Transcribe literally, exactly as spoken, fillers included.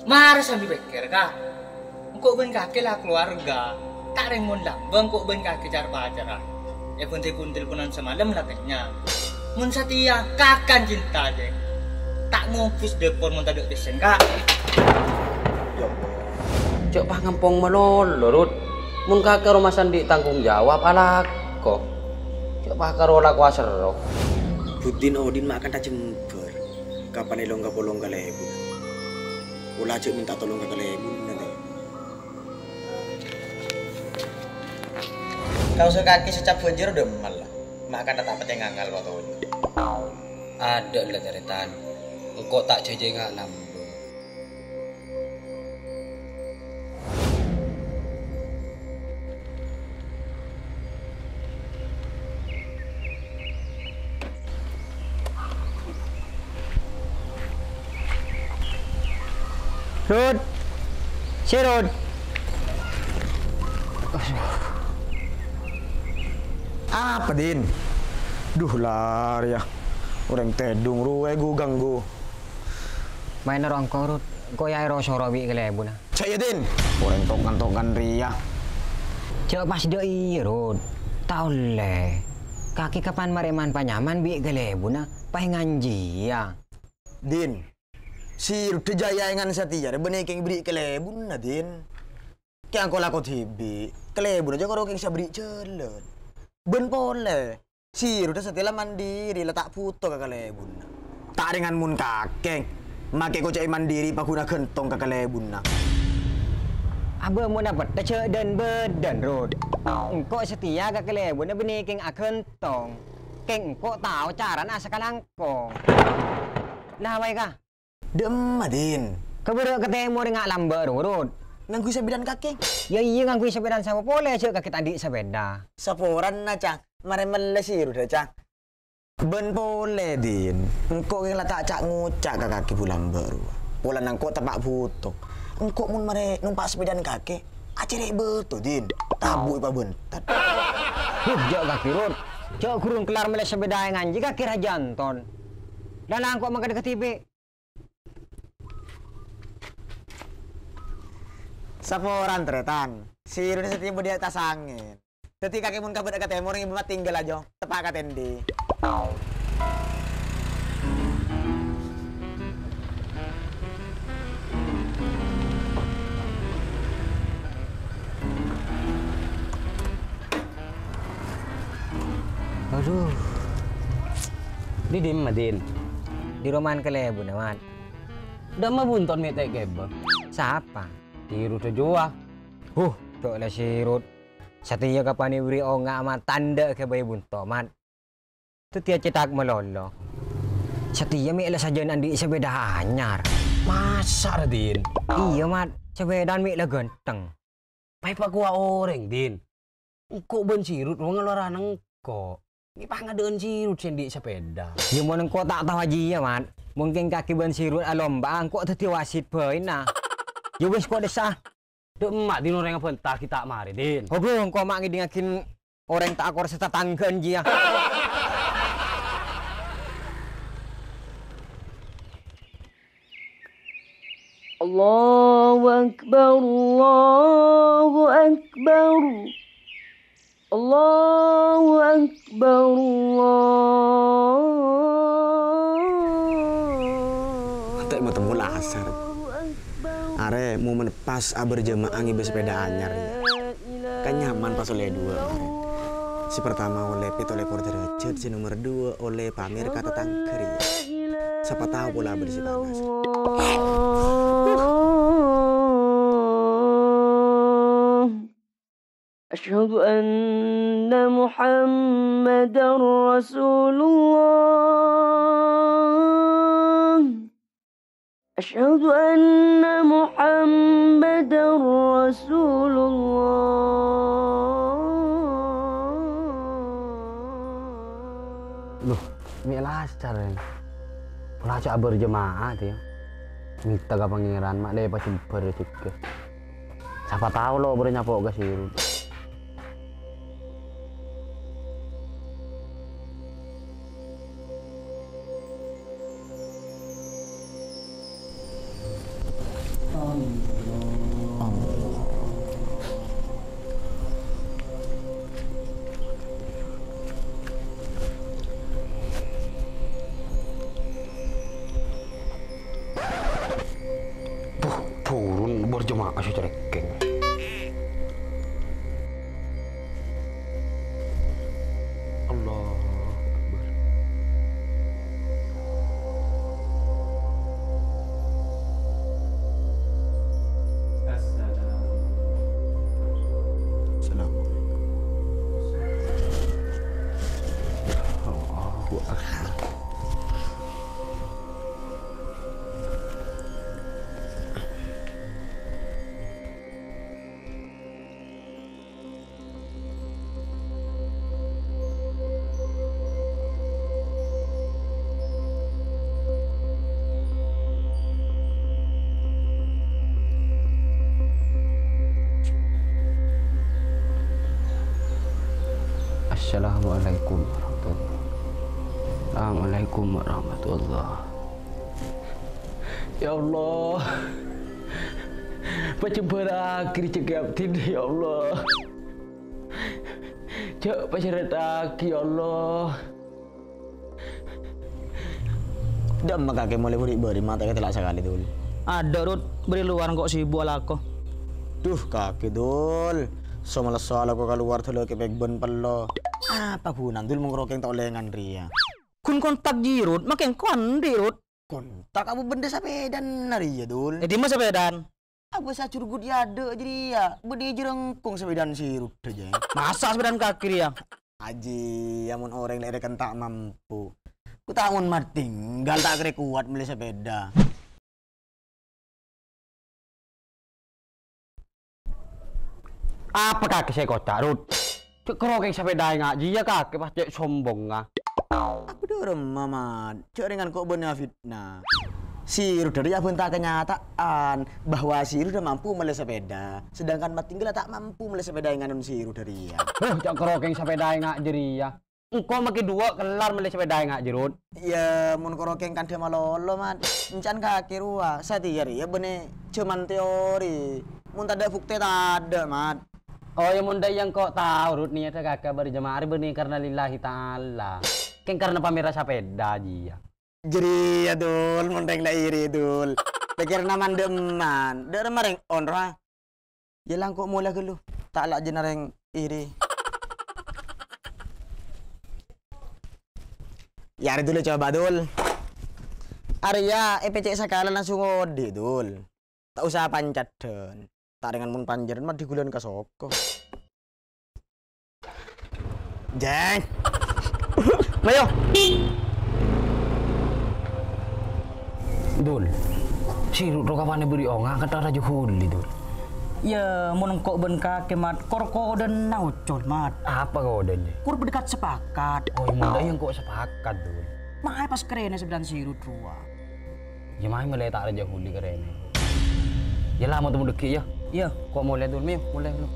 Mara sambi pèkkèr, Ka'. Engko' bân kakè la kalowarga. Ta' rèng mon lambâ' engko' bân kakè car-pacaran. È bân telpon-telponan samalem la kènnya'. Mon satèya, kakan cinta, Cèng. Ta' ngobus dâpor mon tadâ' pèssèna, Ka'. Ya Allah. Jhâ' pas ngampong malolo, Rut. Mon kakè roma sè andi' tanggung jawab, alako. Jhâ' pas karo lako aserro. Budina Odin ma' kantha jembhâr. Kapan èlong-kapolong kalèbun. Pola jhâ' mènta tolong ka kalèbunna, tè. Kaossa kakè sè cap bhâjâr dhâmma la. Ma' kantha ta' patè ngangal patoju. Adâ' la, tarètan. Engko' ta' jhâjhâi nga' lambâ'. Rut. Si Rut. Apa, Din? Duh, la rèya. Orèng tèdung rowa ghu-ghânggu. Maènna rongko', Rut. Engko' ya èro-soro bi' kalèbunna. Jhâ' iyâ, Din. Orèng tok-ngantokan rèya. Jhâ' pas dâ' iyâ, Rut. Ta' ollè. Kakè kapan marè man-panyaman bi' kalèbunna, pas ènganjiyâ. Din, si Rut jhâ' èngan satèya rè bânnè kèng èberri' kalèbunna, Din. Kèng engko' lako dhibi', kalèbunna jhâ' karo kèng sè aberri' jhâlân. Bân polè, si Rut satèya la mandiri, la ta' bhuto ka kalèbunna. Ta' rèngan mon kakè, makè koca'è mandiri paghuna ghântong ka kalèbunna. Abâ' mon apètta jhâ' dân-bâdân, Rut. Engko' satèya ka kalèbunna bânnè kèng aghântong. Kèng engko' tao carana sakalangkong. La bhâi, Ka'. Dâ'emma, Din? Kabârâ' ka tèmor nga' lambâ' ro, Rut. Ngangghuy sapèdana kakè? Yâ iyâ, ngangghuy sapèdana sapa polè, jhâ' kakè ta' andi' sapèda. Saporana, Cang. Marè mellè si Rut, Cang. Bân polè, Din. Engko' kèng la ta' ca'-ngoca' ka kakè bulâ lambâ' rowa. Polana engko' teppa' bhuto. Engko' mon marè nompa' sapèdana kakè, acèrè' bâto, Din. Tabu' èpabhentat. Huh, jhâ' kakè, Rut. Jhâ' ghurung kellar mellè sapèda ènganji kakè rajâ anton. La, la engko' mangkada kadhibi'. Saporana, Tarètan. Si Rut satèya bâdâ è attas angèn. Dâddhi kakè mon kabârâ' ka tèmor, ngèbâ matinggal ajâ, teppa' ka tèndhi. Adhu. Dhi dimma, Din? Dhi romana kalèbunna, Mat. Dâ'emma bunton mè' ta' èkèbâ? Sapa? Si Rut jâ rowa. Huh, cè' la si Rut. Satèya kapan èberri' onga', Mat, tandhâ ghâbây bunto, Mat. Dâddhi acètak malolo. Satèya mè' la sajân andi' sapèda anyar. Masa', ra, Din? Iyâ, Mat. Sapèdana mè' la ghântheng. Pas èpakowa orèng, Din. Engko' bân si Rut rowa ngalowarana engko'. Mè' pas ngadâ'ân si Rut sè andi' sapèda. Yâ, mon engko' ta' tao ajiyâ, Mat. Mon kèng kakè bân si Rut alomba, engko' dâddhi wasit bhâina. Yâ wis, ko' dissa. Dâ'emma, Din, orèng abhânta ghi' ta' marè, Din. Adhu, engko' ma' ngèdingngaghi orèng ta' akor sè tatangghâ'ân jiyâ. Allahu Akbar, Allahu Akbar. Allahu Akbar, Allahu Akbar. Ate' matemmo la asar. Arè, momen pas aberjamaah ngibâ sepeda anyar, ya. Kan nyaman pas ollè dua, arè. Sè pertama ollè pètto lèkor derajat, sè nomer dua ollè pamer ka tatangghâ, ya. Sapa tao pola bersih panas. أشهد أن محمدا رسول الله. أشهد أن محمدا رسول الله. Loh, mè' lastar, Rèn. Pola jhâ' aberjamaah, tè, ya. Mènta ka Pangèran, ma' lè pajembhâr jâgâ. Sapa tao lo' bârâ nyapo' ka Sirut. Asu cereking. Allahu Akbar. Assalamualaikum. Allahu Akbar. Assalamualaikum warahmatullahi. Assalamualaikum warahmatullahi. Ya Allah, pajembhârraghi rejhekkè abdhina, ya Allah. Jhâ' pasèrra'aghi, ya Allah. Dâ'emma kakè molè bâri'-bâri', matè katella sakalè, Dul. Adâ', Rut, bâri' lowar engko' sibuk alako. Duh, kakè, Dul. Somalesso alako kalowar dâlâ kepek bân pello. Apa ghuna, Dul, mon rokèng ta' ollè nganrèya? Ghun kontak jiyâ, Rut, makè engko' anḍi', Rut. Kontak apa bâḍâ sapèḍâna rèya, Dul? È ḍimma sapèḍâna? Apa sè ajhurgut è aḍâ' jârèya? Bâḍâ è jârângkong sapèḍâna si Rut jâ. Masa sapèḍâna kakè rèya? Aji, ya mon orèng lè' rèken ta' mampu. Ku ta' mon matinggal ta' kèra kowat mellè sapèḍâ. Apa kakè sè èkoca', Rut? Jhâ' rokèng sapèḍâ enga' jiyâ kakè, pas cè' sombongnga. Apa ḍâremma, Mat? Jhâ' rèng engko' bânnè afitna. Si Rut rèya abhânta kenyataan bahwa si Rut mampu mellè sapèḍâ, sedangkan Mat Tinggal ta' mampu mellè sapèḍâ enga' si Rut rèya. Huh, jhâ' rokèng sapèḍâ enga' jârèya. Engko' makè ḍuwâ' kellar mellè sapèḍâ enga' jâ, Rut. Iyâ, mon rokèng kandhâ malolo, Mat. Enca'na kakè rowa, satèya rèya bânnè jhâman teori. Mon taḍâ' buktè taḍâ', Mat. Oh, iyâ, mon ḍâ' iyâ engko' tao, Rut, niyaddhâ kakè bâri' jhâman arè bânnè karna lillahi ta'ala. Kèng karna pamèra sapèḍâ jiyâ. Jârèya, Dul, mon rèng la iri, Dul. Pèkkèranna man-ḍâ'emman. Ḍâ'remma rèng onrowa. Yâ la engko' molè ghâllu, ta' la jhâna rèng iri. Yâ arè Dul coba, Dul. Arèya èpècè' sakalèyan langsung oḍi', Dul. Ta' osa pancèḍḍhân. Ta' rèngan mon pancèḍḍhân maddhi ghulân ka soko. Jeng. Mayo. Dul. Si Rut rowa kawanna bâri' onga' kata Raja Huli, Dul. Yâ, mon engko' bân kakè, Mat, kor kodhâna ocol, Mat. Apa kodhâna? Kor berdekat sepakat. Oh, iyâ, mon ḍâ' iyâ engko' sepakat, Dul. Maè pas karèna sapèḍâna si Rut rowa. Yâ, maè mellè ta' Raja Huli karèna. Yâ la, mon temu ḍâgghi', yâ. Iyâ. Ko' molè, Dul, mayo, molè, Dul.